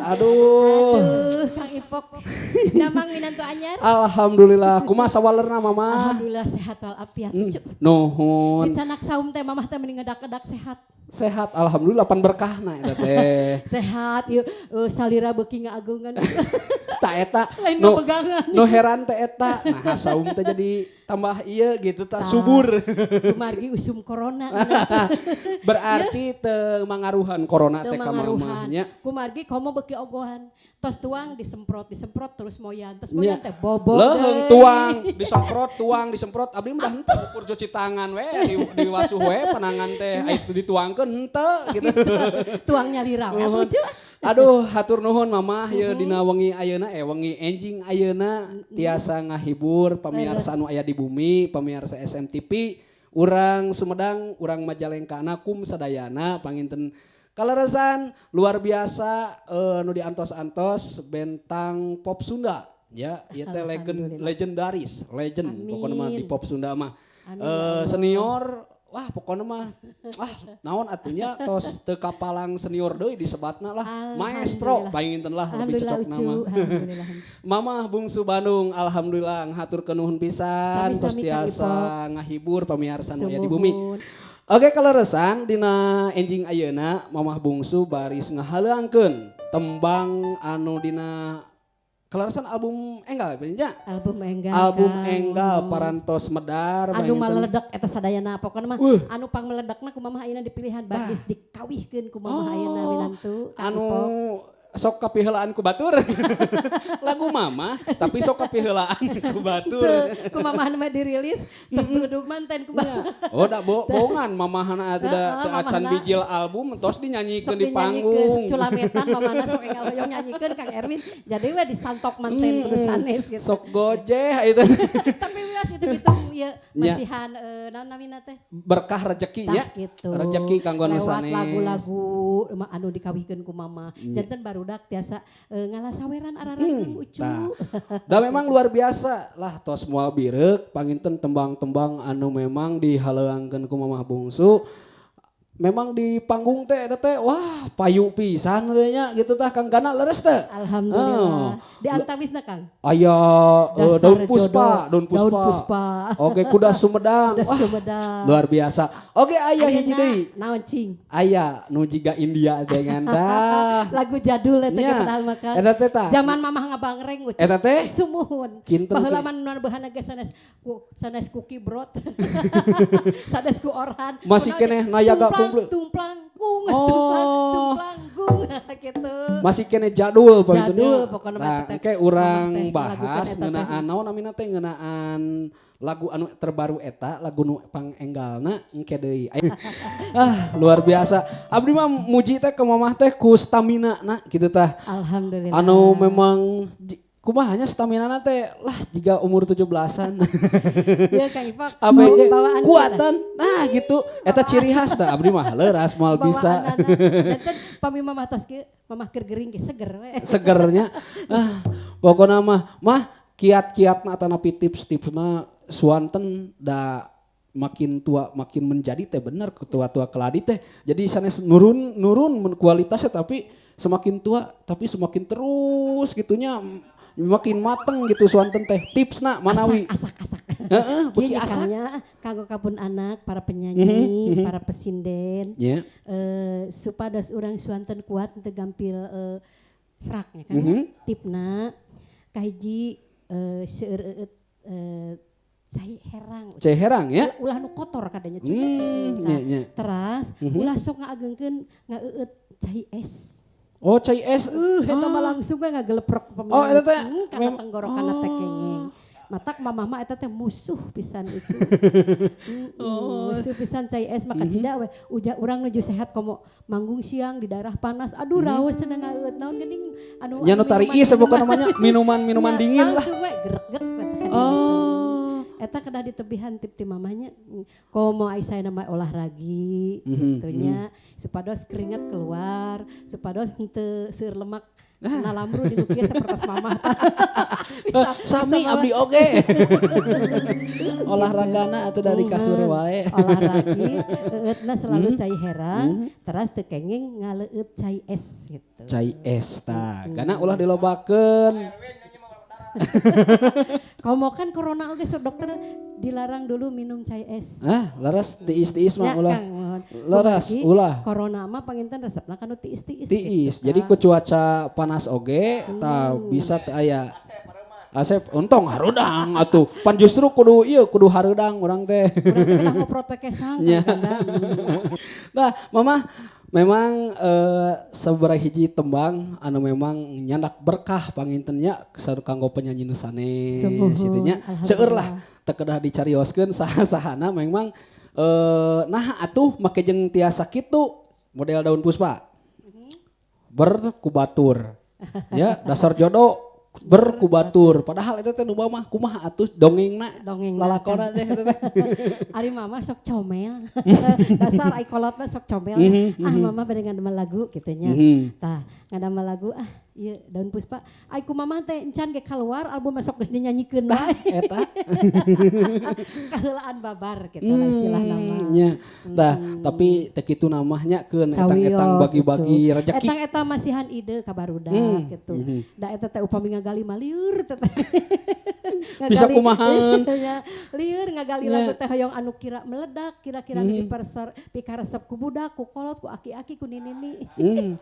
Aduh. Aduh, Kang Ipok. Damang minantu anyar. Alhamdulillah. Kumaha sawalerna, Mama? Alhamdulillah, sehat walafiat. Lucu. Nuhun. Dicandak saum teh Mamah teh mending ngedak-ngedak sehat. Sehat, alhamdulillah, pan berkahna eta teh. Sehat ieu salira beuki ngaagungan. Tah, eta. Lain Nu, ngapegangan. Nu heran teh eta. Nah, saum teh jadi tambah ieu gitu tah, subur. Kumargi usum corona. Berarti teu mangaruhan corona Teu teh ka mangaruhan. Mamahnya. Kumargi komo beuki ogohan. Tos tuang disemprot, disemprot terus moyan, terus Nya. moyan teh bobok Leuheung deui. Tuang, disemprot, tuang, disemprot, abdi mah henteu, ukur cuci tangan we, diwasuh we panangan teh, ai itu dituangkeun henteu gitu. Tuangnya lira we Nuhun. atuh, Cu. Aduh, hatur nuhun, Mamah, ye dina wengi ayeuna, eh, wengi enjing ayeuna tiasa ngahibur pamiarsa anu aya di bumi, pamiarsa SMTV, urang Sumedang, urang Majalengkana kum sadayana panginten. Kaleresan luar biasa nu diantos-antos bentang pop Sunda ya, ieu teh Alhamdulillah. legendaris, legend Amin. pokoknya mah di pop Sunda mah. Amin, Eh, ya Allah. senior, wah, pokoknya mah ah naon atunya, tos teu kapalang senior deui disebatna lah, maestro Alhamdulillah. panginten lah lebih Alhamdulillah, cocok Ucu. nama. Alhamdulillah. Mamah Bungsu Bandung, alhamdulillah ngahaturkeun nuhun pisan tos Sami-sami, Kang tiasa ngahibur pamiarsa nu aya di bumi. Sumuhun. Oke, kaleresan dina enjing ayeuna Mamah Bungsu baris ngahaleuangkeun tembang anu dina kaleresan album enggal nya. Album enggal. Album Kang. enggal parantos medar Anu panginten. meledak eta sadayana pokokna mah, anu pang meledakna ku Mamah ayeuna dipilihan, baris dikawihkeun ku Mamah ayeuna minantu Kang Anu Ipok. Sok kapiheulaan ku batur. Lagu Mama tapi sok kapiheulaan ku batur. Teu, ku Mamah mah dirilis terus beledug manten ku Mamah. Oh, da bohongan mamahana atuh da Heeh, teu acan mamahna. bijil album tos dinyanyikeun Sok di panggung. Sok culametan mamana, sok enggal hoyong nyanyikeun Kang Erwin. Jadi we disantok manten kudu sanes gitu. Sok gojeh itu. Tapi wios itu gitu ya masihan naon namina teh? Berkah rezeki nya. Tah gitu. Rezeki kanggo anu lewat sanes. Lagu-lagu anu dikawihkeun ku Mama. Janten barudak tiasa ngalasaweran ararakeung, Ucu. Tah. Da memang luar biasa lah, tos moal bireuk panginten tembang-tembang anu memang dihaleuangkeun ku Mamah Bungsu. Memang di panggung teh eta teh wah payu pisan we nya gitu tah, Kang Gana, leres teh? Alhamdulillah. Oh. Di antawisna, Kang. Aya Dasar daun puspa, jodoh. Daun puspa. Daun puspa. Oke, kuda Sumedang. Kuda Wah, Sumedang. luar biasa. Oke, aya hiji Ayeuna deui. naon cing? Aya nu jiga India dengan tah. Lagu jadul eta Nya. ge padahal mah, Kang. Eta teh tah. Zaman Mamah ngabangreng, Ucu. Eta teh? Sumuhun. Kinten Baheula teh. mah nu bahanna ge sanes ku Kibrot. Sanes ku Orhan. Masih Kunaon keneh teh? nayaga Tumplang, komplit. tumplang gung, Oh. tumplang, tumplang gung gitu. Masih keneh jadul pak itu. Jadul, pokokna mah Nah, eta teh. engke urang Mamah teh bahas ngalagukeun eta teh. ngeunaan naon namina teh, ngeunaan lagu anu terbaru eta, lagu nu pangenggalna engke deui. Ah, luar biasa. Abdi mah muji teh ke Mamah teh ku stamina na gitu tah. Alhamdulillah. Anu memang kumaha nya stamina na teh lah jiga umur 17-an. Ya, Kang Ipok. ABG bawaan kuatan. Nah, gitu. Eta ciri khas dah, abdi mah leras moal bisa. Janten pami Mamah tos kieu, Mamah keur gering ge seger we. Segernya. Ah, pokoknya mah mah kiat-kiatna atanapi tips-tipsna suanten da makin tua makin menjadi teh, bener tua-tua keladi teh. Jadi sanes nurun nurun kualitasnya, tapi semakin tua tapi semakin terus gitunya makin mateng gitu suanten teh, tipsna manawi. Asak asak. Heeh, beuki Kieu nya, asak. Kang, nya, kanggo kapun anak, para penyanyi, para pesinden. Supados urang suanten kuat teu gampil seraknya kan. Tipna kahiji seueur eueut cai herang. Cai herang ya. Ulah nu kotor kadanya. Nya, nya. Teras ulah sok ngaagengkeun ngaeueut cai es. Oh, cai es. Eta mah langsung we ngageleprok pemilu. Oh, eta teh Kana tenggorokan teh kenging. Matak Mamah mah eta teh musuh pisan itu. Musuh pisan cai es maka cida we uja urang nuju sehat komo manggung siang di daerah panas. Aduh, raos cenah ngaeueut naon geuning anu Nya nu anu tari is minuman-minuman. pokokna namanya minuman-minuman Nya, dingin lah. langsung we geregek we teh. Oh. Eta kedah ditebihan tip ti mamahnya. Komo ai saena mah olahragi gitu nya, supados keringat keluar, supados henteu seueur lemak nalamru di nu kieu sapertos mamah tah. Bisa, Sami bisa abdi oge. Olahragana atuh dari kasur wae. Olahragi, eueutna selalu cai herang, teras teu kenging ngaleueut cai es gitu. Cai es tah. Karena ulah dilobakeun. Komo kan corona oge sok dokter dilarang dulu minum cai es. Ah, leres tiis-tiis mah Ya, ulah. Kang, mohon. Leres Kumargi ulah. Corona mah panginten resepna kanu tiis-tiis. Tiis. Gitu, Jadi Kang. ku cuaca panas oge tah bisa teu aya. Asep untung harudang atuh. Pan justru kudu ieu kudu hareudang urang teh. Urang teh kedah ngoprot we kesang Nya. Kang Ganda. Nah, Mama memang sabaraha hiji tembang anu memang nyandak berkah panginten nya kanggo penyanyi nu sanes Sungguh, kitu nya. Seueur lah teu kedah dicarioskeun saha-sahana memang nah atuh make jeung tiasa kitu model Daun Puspa. Berkubatur. Ya, dasar jodoh berkubatur. Padahal eta teh nu mah kumaha atuh dongengna Dongengna, lalakona teh eta teh. Ari mama sok comel. Dasar ai kolot mah sok comel. Ah, mama bade ngadamel lagu kitu nya. Tah, ngadamel lagu ah ieu Daun Puspa. Ai ku mama teh encan ge kaluar album sok geus dinyanyikeun wae. Eta. Kaheulaan babar gitu lah istilah nama. Nya. Tah, tapi teh kitu namanya keun etang-etang Sawios, bagi-bagi lucu. rezeki. Etang-etang masihan ide ka barudak gitu. Da eta teh upami ngagali mah lieur teh. Bisa kumahan. Ya, lieur ngagali lagu teh hoyong anu kira meledak, kira-kira nu diperser pikaresep ku budak, ku kolot, ku aki-aki, ku nini-nini.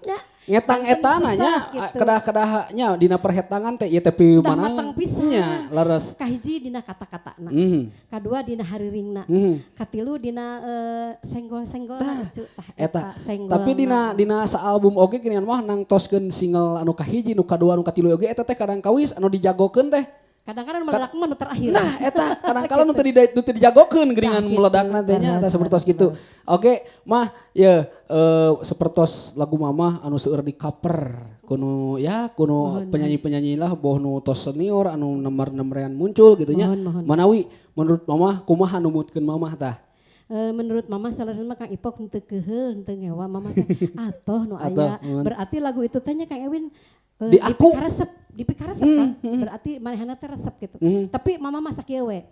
Ya, Ngetang etana nya gitu. Kedah-kedah nya dina perhetangan teh ieu teh pi Dah mana? matang pisan. Nya, leres. Kahiji dina kata-katana. Kadua dina hariringna. Katilu dina senggol-senggol lucu tah Eta. senggolna. Tapi dina dina saalbum oge geuningan mah nangtoskeun single anu kahiji, nu kadua, nu katilu oge eta teh kadang kawis anu dijagokeun teh. Kadang-kadang meledak mah nu terakhir. Nah, eta kadang kala nu teu dijagokeun geuningan Tah, gitu. meledakna teh nya eta sapertos kitu. Oke, mah ye sapertos lagu mamah anu seueur di cover kuno ya kuno penyanyi-penyanyi lah boh nu tos senior anu nemar-nemrean muncul gitu nya. Mohon, mohon. Manawi menurut mamah kumaha numutkeun mamah tah? Menurut mama salah mah Kang Ipok henteu keuheul henteu ngewa mama teh atoh nu aya. Berarti lagu itu teh nya Kang Ewin di aku dipikaresep kan berarti manehna teh resep gitu. Tapi mama masak ieu we.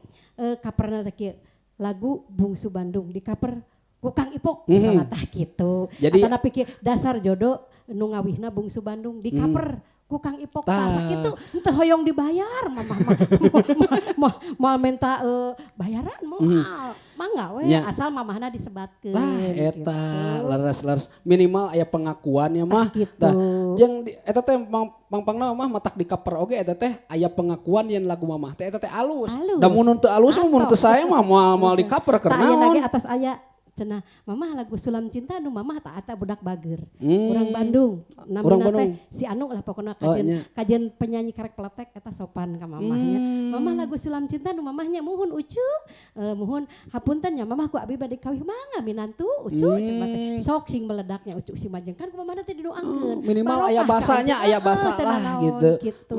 Coverna teh kieu. Lagu Bungsu Bandung di cover ku Kang Ipok misalna tah kitu. Jadi atana pikir dasar jodoh nu ngawihna Bungsu Bandung di cover ku Kang Ipok tah sakitu henteu hoyong dibayar mamah mah moal minta bayaran moal. Mangga we asal mamahna disebatkeun. Tah eta leres-leres minimal aya pengakuan ya mah. Gitu. Tah jeung eta teh pangpangna mah matak di cover oge eta teh aya pengakuan yen lagu mamah teh eta teh alus. Da mun teu alus mah mun teu sae mah moal di cover keur naon. Tah aya atas aya cenah mamah lagu Sulam Cinta nu mamah tak ata budak bager. Urang Bandung. Namina teh si Anu lah pokona kajen kajen penyanyi karek peletek eta sopan ka mamahnya. Mamah lagu Sulam Cinta nu mamahnya muhun ucu, muhun hapunten nya mamah ku abi bade kawih mangga minantu ucu cenah teh. Sok sing meledaknya ucu si majeng kan ku mamahna teh didoakeun. Minimal aya basanya, aya basa lah gitu. Gitu.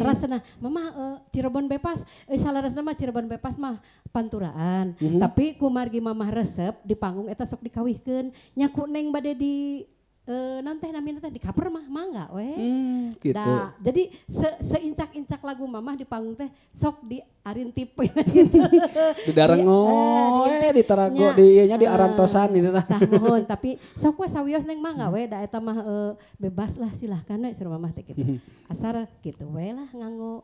Terus cenah mamah Cirebon Bebas, saleresna mah Cirebon Bebas mah panturaan. Tapi kumargi mamah resep di panggung eta sok dikawihkeun nya ku neng bade di naon teh namina teh di cover mah mangga we. Gitu. Da, jadi seincak-incak lagu mamah di panggung teh sok di arintip gitu. Di darengo di tarago di ieu nya di arantosan gitu tah. Tah mohon tapi sok we sawios neng mangga we da eta mah bebas lah silahkan we suruh mamah teh gitu. Asar gitu we lah nganggo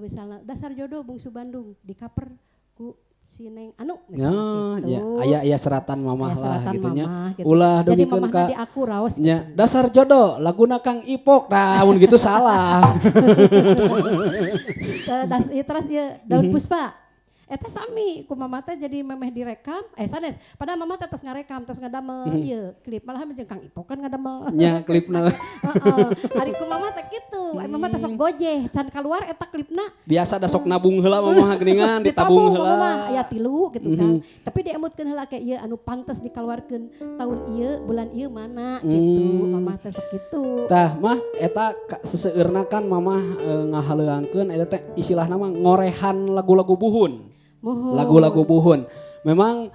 misalnya dasar jodoh Bungsu Bandung di cover ku si neng anu ya, gitu. Ya, aya aya seratan mamah aya lah seratan gitu nya. Gitu. Ulah dugikeun ka di aku raos nya, gitu. Dasar jodoh laguna Kang Ipok. Nah, mun gitu salah. Terus ya, Daun Puspa. Eta sami ku mama teh jadi memeh direkam, sanes. Padahal mama teh tos ngarekam, tos ngadamel ieu klip. Malahan jeung Kang Ipok kan ngadamel. Nya klipna. Heeh. Ari ku mama teh kitu, ai mama teh sok gojeh, can kaluar eta klipna. Biasa da sok nabung heula mama geuningan, ditabung heula. Mama aya 3 gitu kan. Tapi diemutkeun heula ke ieu anu pantes dikaluarkeun tahun ieu, bulan ieu mana gitu. Mama teh sok kitu. Tah mah eta seseueurna kan mama ngahaleuangkeun eta teh istilahna mah ngorehan lagu-lagu buhun. Lagu-lagu buhun. Memang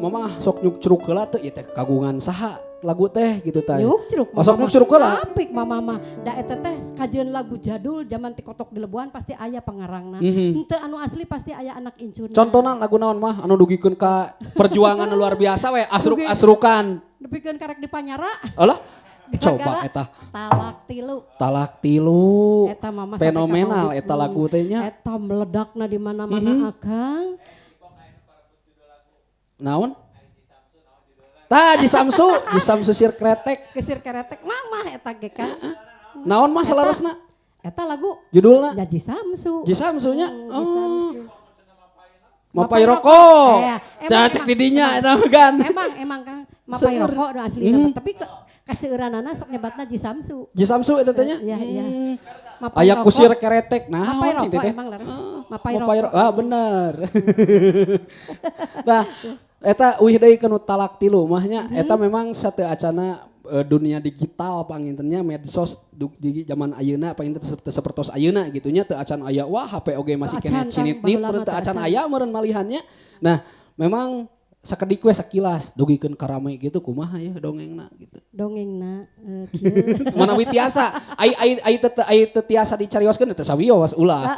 mama sok nyukcruk heula teh ieu teh kagungan saha lagu teh gitu tah. Nyukcruk. Oh, sok nyukcruk heula. Apik mama mah. Da eta teh kajeun lagu jadul zaman ti kotok di lebuhan pasti aya pengarangna. Henteu anu asli pasti aya anak incuna. Contona lagu naon mah anu dugikeun ka perjuangan luar biasa we asruk-asrukan. Dugikeun karek di panyara. Alah. Coba eta Talak Tilu. Talak Tilu. Eta mama fenomenal eta lagu teh nya. Eta meledakna di mana-mana akang. Naon? Tah Ji Samsu, Ji Samsu sir kretek. Kesir kretek mama eta ge kan. Naon mah saleresna? Eta lagu judulna ya Ji Samsu. Ji Samsu nya. Oh. Mapai rokok. Cek di dinya eta kan. Emang Kang mapai rokok nu asli tapi kaseueuranana sok nyebatna Ji Samsu. Ji Samsu eta teh nya? Iya, iya. Aya kusir keretek nah mapai rokok emang leres. Mapai rokok. Ah bener. Nah, eta uih deui kana Talak Tilu mah nya eta memang sateu acana dunia digital pangintennya medsos di zaman ayeuna panginten teu sapertos ayeuna gitu nya teu acan aya wah HP oge masih keneh cinit-nit teu acan aya meureun malihannya. Nah, memang sakedik we sakilas dugikeun ka rame gitu kumaha ya dongengna gitu. Dongengna kieu. Manawi tiasa ai ai teu tiasa dicarioskeun teu sawios ulah.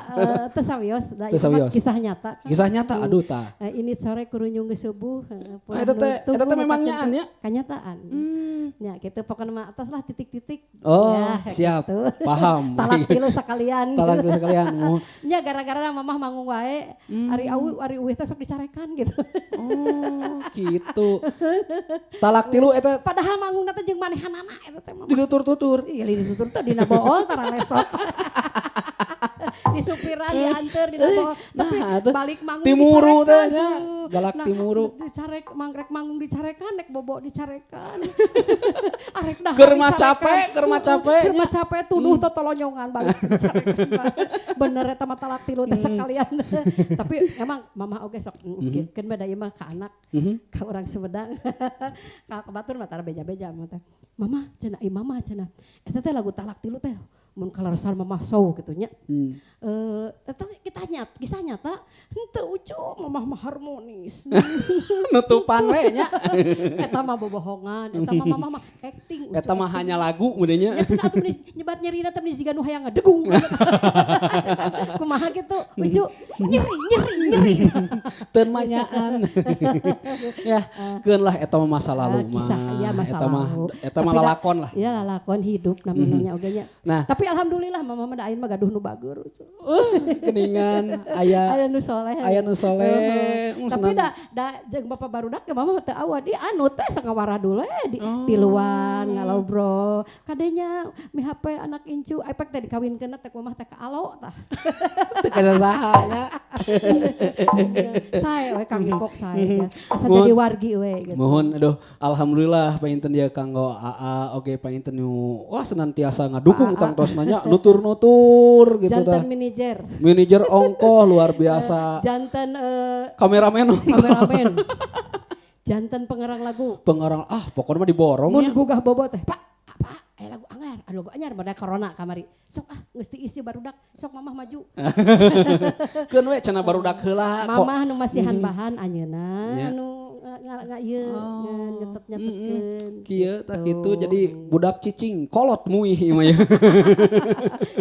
Teu sawios da ieu kisah nyata kan. Kisah nyata aduh tah. Ini sore kurunyung geus subuh pulang. Eta teh memang nyaan nya. Kanyataan. Ya gitu pokokna mah atas lah titik-titik. Oh, ya, siap. Gitu. Paham. Talak Tilu sekalian. Talak Tilu sekalian. Nya gara-gara mamah manggung wae ari ari uih teh sok dicarekan gitu. Oh. Gitu. Talak Tilu eta padahal manggungna teh jeung manehanana eta teh mah. Ditutur-tutur. Iya ditutur teh dina bool tara lesot. Disupiran dianter dina bool. Tapi balik manggung timuru teh nya. Galak timuru. Dicarek mangrek manggung dicarekan rek bobo dicarekan. Arek dah. Keur mah capek, keur mah capek. Keur mah capek tuduh totolonyongan balik dicarekan. Bener eta mah Talak Tilu teh sekalian. Tapi emang mama oge sok keun beda ieu mah ka anak. Ka urang Sumedang. Ka batur mah tara beja-beja mah teh. Mama cenah ieu mama cenah. Eta teh lagu Talak Tilu teh mun kaleresan mama sow gitu nya. Eta kita nyata, kisah nyata henteu ucu mamah mah harmonis. Nutupan we nya. Eta mah bobohongan, eta mah mamah mah acting. Eta mah hanya lagu mun nya. Ya cenah atuh nyebat nyerina teh jiga nu hayang ngadegung. Kumaha kitu ucu nyeri nyeri nyeri. Teu manyaan. Ya, keun lah eta mah masa lalu mah. Kisah ya masa lalu. Eta mah lalakon lah. Ya lalakon hidup namanya oge nya. Nah, tapi alhamdulillah mama mah da ayeuna mah gaduh nu bager. Keningan aya nu soleh. Aya nu soleh. Tapi da jeung bapak barudak ge mama teu awa di anu teh sangawaradul we di tiluan ngalobrol. Kadenya mi HP anak incu ipek teh dikawinkeun teh mama teh ka alo tah. Teu ka saha nya. Sae we Kang Ipok sae. Asa jadi wargi we gitu. Mohon aduh alhamdulillah panginten dia kanggo AA oge panginten nu wah senantiasa ngadukung tangtos nanya nutur-nutur gitu tah. Jantan manajer. Manajer ongkoh luar biasa. Jantan kameramen. Kameramen. Jantan pengarang lagu. Pengarang pokoknya mah diborong mun gugah bobo teh, Pak, apa? Aya lagu anyar, anu lagu anyar pada corona kamari. Sok ah geus tiis barudak, sok mamah maju. Keun we cenah barudak heula kok. Mamah nu masihan bahan anjeunna anu nga ieu nyetet-nyetetkeun. Kieu tah kitu jadi budak cicing kolot muih ieu mah.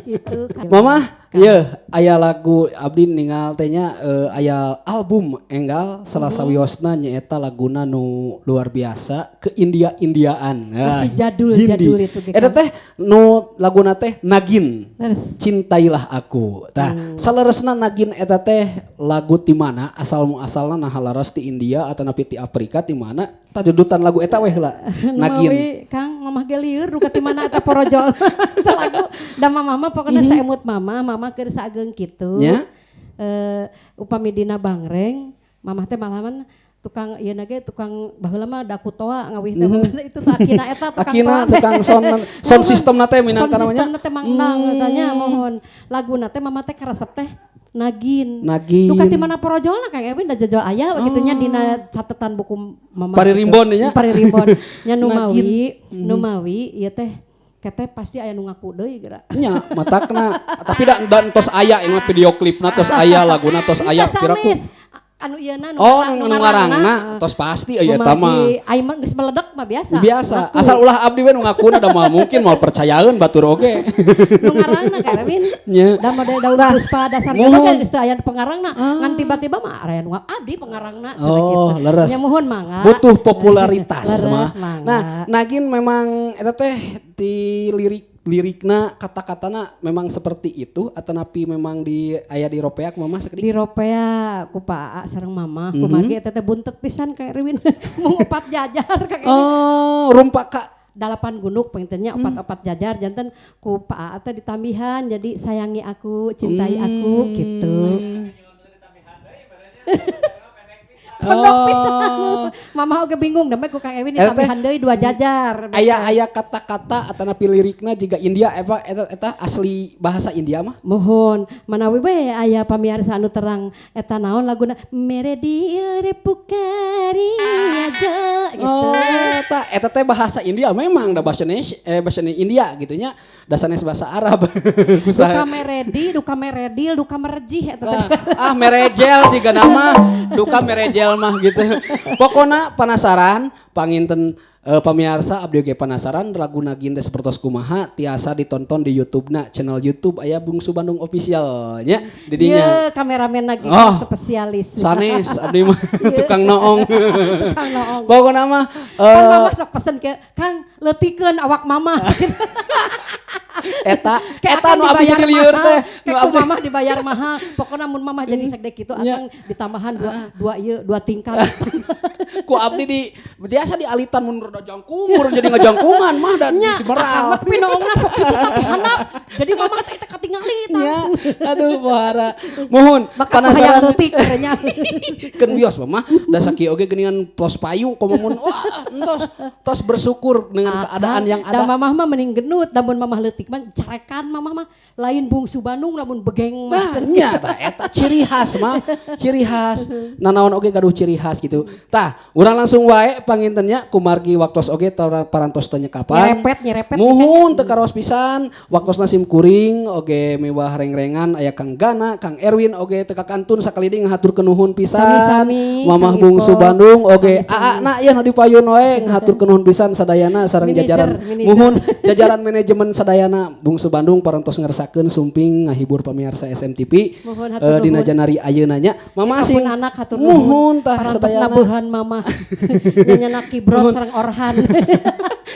Gitu. Mamah, ieu aya lagu abdi ningal teh nya aya album enggal salah sawiosna nyaeta laguna nu luar biasa ke India-Indiaan. Masih jadul-jadul itu ge. Eta teh nu laguna teh Nagin. Cintailah Aku. Tah, saleresna Nagin eta teh lagu ti mana asal muasalna nah leres ti India atanapi ti Afrika ti mana tah dudutan lagu eta weh heula. Nagin. Mawi Kang mamah ge lieur duka ti mana eta porojol. Eta lagu da mamah mah pokona saemut mamah, mamah keur sageung kitu. Nya. Upami dina bangreng mamah teh malahan tukang ieu na ge, tukang baheula mah daku toa ngawih teh itu teh akina eta tukang Akina toa teh. Tukang sound, sound system na teh minangka sound namanya. System na teh mangnang katanya, mohon laguna teh mama teh karesep teh Nagin. Nagin. Duka ti mana porojolna Kang Erwin, da jajol aya begitu nya dina catatan buku mama. Paririmbon nya. Paririmbon. Nya numawi, numawi ieu teh kete pasti aya nu ngaku deui geura. Nya matakna, tapi da tos aya ini mah video klipna tos aya, laguna tos aya kira ku. Sanes. Anu ieu na. Oh, nu ngarangna tos pasti aya eta mah. Ai mah geus meledak mah biasa. Biasa. Ngaku. Asal ulah abdi we nu ngakuna, da moal mungkin moal percayaeun batur oge. Nu ngarangna Kang Erwin. Nya. Da model daun Nah, puspa dasar muhun. ge geus teu aya pengarangna. Ngan tiba-tiba mah aya nu abdi pengarangna cenah Oh, gitu. leres. Nya muhun mangga. Butuh popularitas Leres, mah. mangga. Nah, Nagin memang eta teh di lirik lirikna, kata-katana memang seperti itu atau napi memang di aya di ropeak mama sakedik? Di ropea ku Pak A sareng mama, kumargi eta teh buntet pisan Kang Erwin. Mung opat jajar Kang Erwin. Oh, rumpak ka 8 gunuk pengennya opat-opat jajar, janten ku Pak A teh ditambihan jadi sayangi aku, cintai aku gitu. Pondok pisan. Mama oge bingung damai ku Kang Erwin Eta teh ditambihan deui 2 jajar. Aya aya kata-kata atau napi lirikna jiga India eta eta, eta asli bahasa India mah? Mohon manawi we aya pamiarsa anu terang eta naon laguna Mere Dil Re Pukari aja gitu. Oh, eta eta teh bahasa India memang da bahasa Indonesia, bahasa India gitu nya, da sanes bahasa Arab. Duka meredi, duka meredil, duka merejih eta teh. Nah, ah merejel jiga nama, duka merejel mah gitu. Pokona penasaran panginten, pamiarsa, abdi oge penasaran lagu Nagin teh sapertos kumaha, tiasa ditonton di YouTube-na, channel YouTube aya Bungsu Bandung Official nya di dinya. Ieu kameramen lagi Oh, spesialis. Sanes abdi mah tukang noong. Tukang noong. Pokona mah Kan mama sok pesen ke Kang, leutikeun awak mama. Eta Kayak eta akan nu abdi dibayar jadi lieur mahal, teh. kayak Nu ku abdi mamah dibayar mahal. Pokoknya mun mamah jadi segede kitu akang ditambahan dua dua ieu dua tingkat. Ku abdi di biasa dialitan mun rada jangkung, mun jadi ngajangkungan mah dan Nya, di meral. akang mah tapi noongna sok kitu tapi handap. Jadi mamah teh teh katingali tah. Nya, aduh pohara. Mohon Bakat hayang penasaran leutik nya. Keun bios mah da sakieu oge geuningan pos payu komo mun wah entos tos bersyukur dengan keadaan yang Da ada. Mamah mah mending genut, da mun mamah leutik mah carekan mamah mah lain Bungsu Bandung lamun begeng mah. Nah, nya tah eta ciri khas mah, ciri khas. Nanaon oge gaduh ciri khas gitu. Tah, urang langsung wae panginten nya, kumargi waktos oge tora parantos teu nyekapan. Nyerepet, nyerepet. Muhun teu karaos pisan, waktosna sim kuring oge miwah rengrengan aya Kang Gana, Kang Erwin oge teu kakantun sakali deui ngahaturkeun nuhun pisan. Sami-sami, Mamah Kang Bungsu Ipo. Bandung oge Sami-sami. aa na ieu nu dipayun wae ngahaturkeun nuhun pisan sadayana sareng Manajer, jajaran manajer. muhun jajaran manajemen sadayana Bungsu Bandung parantos ngersakeun sumping ngahibur pamirsa SMTV Muhun, hatur dina nuhun. Janari ayeuna nya. Mama Kapun sing anak hatur muhun tah parantos sadayana. Nabuhan mama. Nyanyana kibrot sareng Orhan.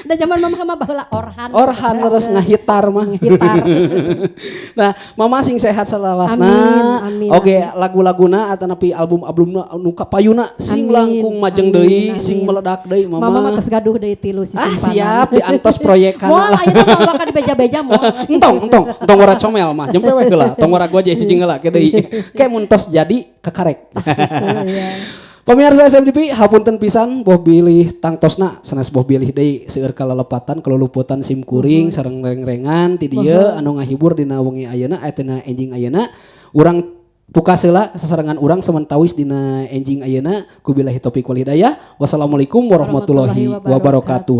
Da zaman mama mah baheula Orhan. Orhan terus ngahitar mah. Ngahitar. Nah, mama sing sehat salawasna. Amin, amin. Oke, lagu-laguna atanapi album-albumna nu kapayuna sing Amin, langkung majeng amin, deui, sing amin. meledak deui mama. Mama mah tos gaduh deui tilu Ah, sisimpanan. siap diantos proyekan Moal lah. ayeuna mah bakal dibeja-beja moal. Entong, entong, entong wara comel mah. Jempe we heula, tong wara gojek cicing heula ke deui. Ke mun tos jadi kekarek. Iya. Pemirsa SMTV, hapunten pisan boh bilih tangtosna sanes boh bilih deui seueur kalelepatan keluluputan sim kuring sareng reng-rengan ti dieu anu ngahibur dina wengi ayeuna aya tina enjing ayeuna. Urang pukas heula sasarengan urang sementawis dina enjing ayeuna ku billahi taufik wal hidayah. Wassalamualaikum warahmatullahi Warahmatullahi wabarakatuh.